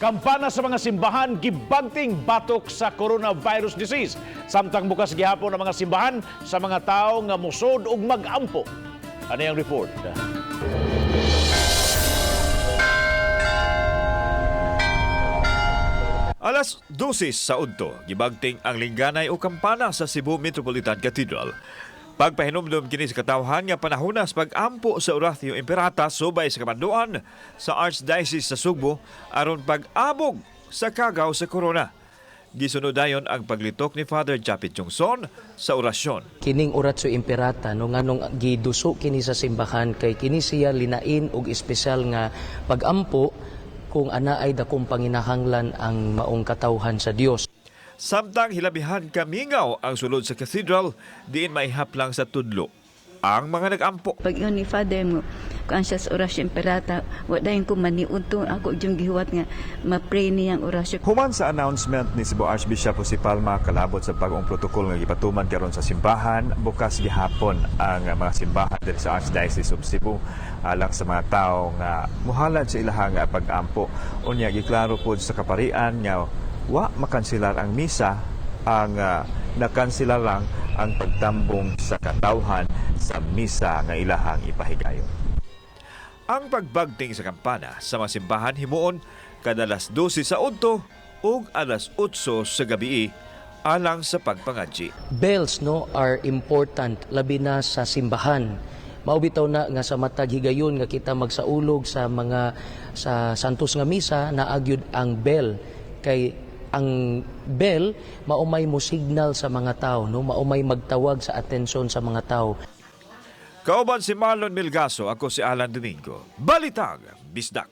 Kampana sa mga simbahan gibagting batok sa coronavirus disease. Samtang bukas gihapon ang mga simbahan sa mga tao nga musod ug magampo. Ano yung report? Alas 12 sa udto, gibagting ang lingganay o kampana sa Cebu Metropolitan Cathedral. Pagpahinumdum kini sa katawhan nga panahonas pag-ampo sa Oratio Imperata subay sa kamanduan sa Archdiocese sa Sugbo aron pag-abog sa kagaw sa corona. Gisunod dayon ang paglitok ni Father Japit Jongson sa orasyon. Kining Oratio Imperata, no, nganong giduso kini sa simbahan kay kini siya linain og espesyal nga pagampo kung ana ay dakong panginahanglan ang maong katawhan sa Dios. Samtang hilabihan kamingaw ang sulod sa cathedral, diin maihap lang sa tudlo ang mga nag-ampo. Pag yun ni Father mo, kuan siya sa orasyon imperata, wa dayon ko maniudto ako yung gihuwat nga ma-pray niyang orasyon. Human sa announcement ni Cebu Archbishop Jose Palma kalabot sa bag-ong protokol nga gipatuman karon sa simbahan, bukas gihapon ang mga simbahan diri sa Archdiocese of Cebu alang sa mga tawo nga muhalad sa ilahang pag-ampo. Unya giklaro pod sa kaparian nga wa makanselar ang misa, ang nakanselar lang ang pagtambong sa katawhan sa misa nga ilahang ipahigayon. Ang pagbagting sa kampana sa mga simbahan himuon kada alas 12 sa udto ug alas 8 sa gabii alang sa pagpangadji. Bells, no, are important labi na sa simbahan. Mao bitaw na nga sa matag higayon nga kita magsaulog sa mga sa santos nga misa, naa gyud ang bell kay ang bell mao may mo signal sa mga tao, no, mao may magtawag sa atensyon sa mga tao. Kauban si Marlon Milgaso, ako si Alan Domingo. Balitang Bisdak.